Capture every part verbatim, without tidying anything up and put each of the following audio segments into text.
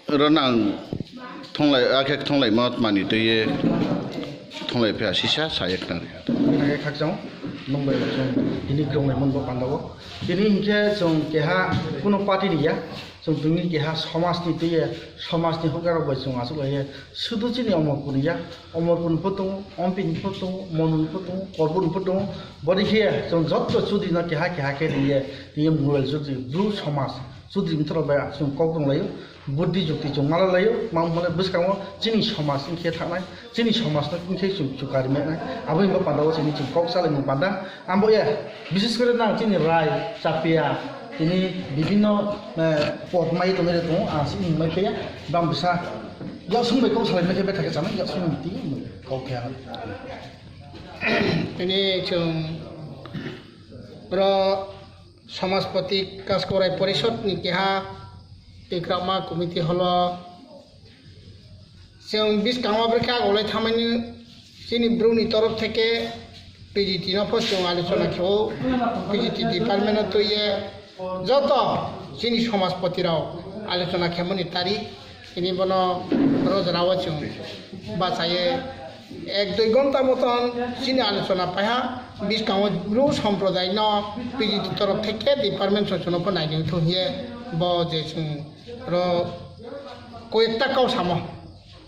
Oro nang thonglai, akhe thonglai ma mani twiwi thonglai phiya sisa saya khna rikha. Nang khakchang nung bai chwng ini krong lai mon bo panda o. Ini hinkhe chwng keha kuno party ni ya, chwng tungni keha somaj ni twiwi, somaj ni hokar bai chwng asuk lai ya. Sudu chini omor kun ya, omor kun pho tongo, ompi ni pho tongo, monun pho tongo, korbun pho tongo. Bodi khe chwng jotto chudri no keha keha khe riye, riye mobile chudri, bru somaj. Sudri mithra bai chwng kok rwng laio, buddhi jukti chwng mala laio, mang mole bwskango chini somaj wngkhe thangnai, chini somaj no wngkhe chwng chukari menai, abo hinba panda o chini chwng kok salai mung panda. Ambo ya, bises kore nang chini rai, chapia, tini bibinno, eh, pod mai tongwi tongo, ang chini mai paya, bang bisa, yaksung bai kok salai mai khe bethakhe chanai, yaksung ni twi kok khe ang. Tini chwng bro Samajpati Kaskorai Porishod ni keha tikrakma committee holo chwng biskango bwrwkhe agulai thamani chini bruni torof theke P G T no pho chwng alochona khe-o, P G T department no twiye joto chini samajpati rok alochona khemani tarik. Tini bono rojra o chwng bachaye ek dui ghonta moton chini alochona paiha, biskango bru somprodai no P G T torof theke department sochono pho naidi wngthok hiye bo je chwng ro koyekta kau samo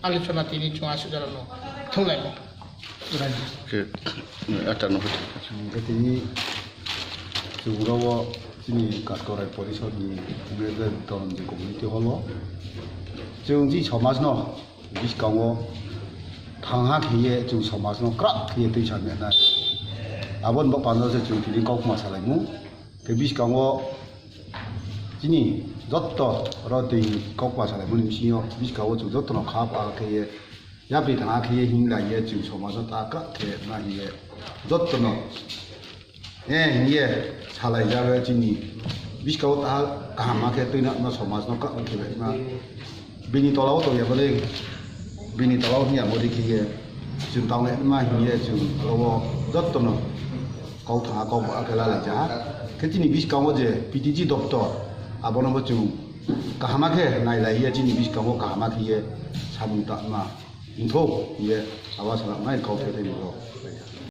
alochona tini chwng aswk jora no thunglai mo. Khe, ata no. Hwnkhe tini chwng ro o chini Kaskorai Porishod ni Major Dhananjay Community Hall o chwng chini somaj no biskango thangha khiye chwng somaj no kwrak khiye twi sa menai. Aboni bo panda se chwng tini kok ma salai mu. Khe biskango chini jotto ro twi kok ma salai mani bisingo biskango chwng jotto no kha pa khiye yapri thangha khiye hing lai ye chwng somaj no ta kwrak khe ma hiye jotto no. Eh, hiye salai jaga chini biskango ta kaham ma khe twi na somaj no kwrak khe ma. Bini tola o tongya bwle, bini tola o hiya modi khiye, chwng tongnaima hiye chwng oro o jotto no kok thangha kok ba khe lalai jaha. Khe chini biskango je P T G doptor, abono bo chwng kaham khe nailai ya chini biskango kaham khiye samung tangma wngthok hiye abo salai mai kok khe tei bo.